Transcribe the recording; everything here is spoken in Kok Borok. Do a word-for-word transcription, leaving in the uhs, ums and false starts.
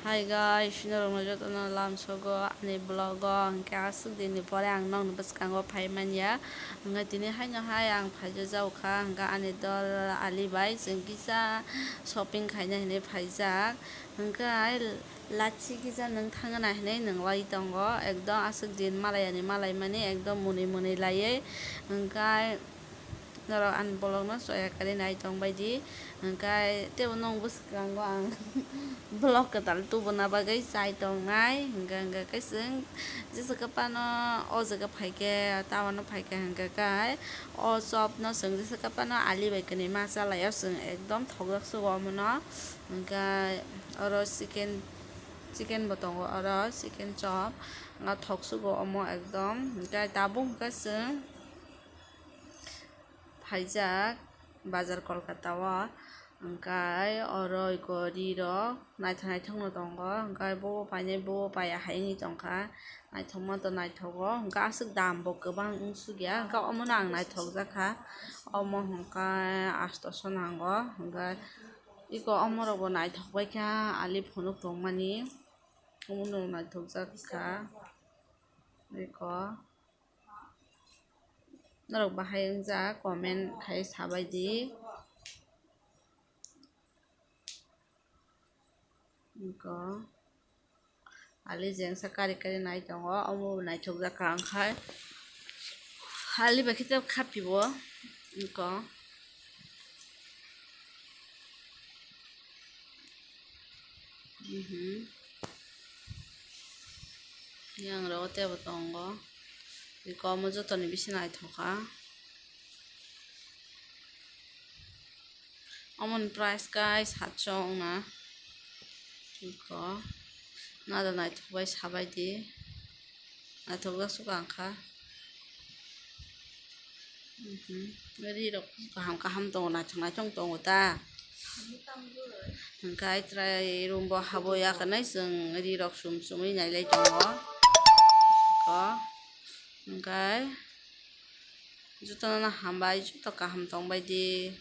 Hi guys, norokno jotono lamsogo ani vlog o, hwnkhe aswk dinni pore ang nokni bwskango phai manya. Hwnkhe tini haino hai ang phaijak kha, hwnkhe ani dol Ali bai chwng kisa shopping khaina hinwi phaijak. Hwnkhe lachi kisa nwng thangna hinwi nwnglai tongo, ekdom aswk din malaiyani malaimani ekdom mwnwi mwnwi laiwi. Hwnkhe norok ani vlog no choya kwrwi nai tong bai di, hwnkhe teibo nwng bwskango ang vlog kwtal tubuna bagwi chai tongnai, hwnkhe hwnkhe khe chwng jesa khe phano o jaga phaikhe, town o phaikhe, hwnkhe khe o chop no chwng jesa khe phano Ali bai kwnwi ma chalaio, chwng ekdom thokjak sugo omono, hwnkhe oro chicken, chicken bo tongo oro, chicken chop, thok sugo omo ekdom, hwnkhe tabuk hwnkhe chwng phaijak bazar Kolkata o, hwnkhe oro eko ri rok naithok naithok no tongo, hwnkhe bobo painai bobo paiya hai wngwi tongkha, naithokma to naithogo, hwnkhe aswk dam bo kwbang wngsukya, hwnkhe omono ang naithokjak kha, omo hwnkhe astoso nango, hwnkhe eko omo rok bo naithok bai kha, Ali phunuk tongmani, omono naithokjak kha eko. Norok bahai wngjak comment khai sabai di. Eko Ali jengsa kari kari nai tongo, omo bo naithokjak kha wngkhai. Ali bai khe tei khapibo eko. Mhm. Yang rogo tebo tongo. Eko omo jotoni bisi naithok kha. Omoni price kai satso wngna. Eko nada naithok bai sabai di. Naithok jak suka wngkha. Mhm. Ri rok kaham kaham tongo, naithok naithok tongo ta. Hwnkhe ai try room bo habwi ya kanai chwng ri rok sum sumwi nailai tongo. Ko hwnkhe jotono hambai, joto kaham tongbai di.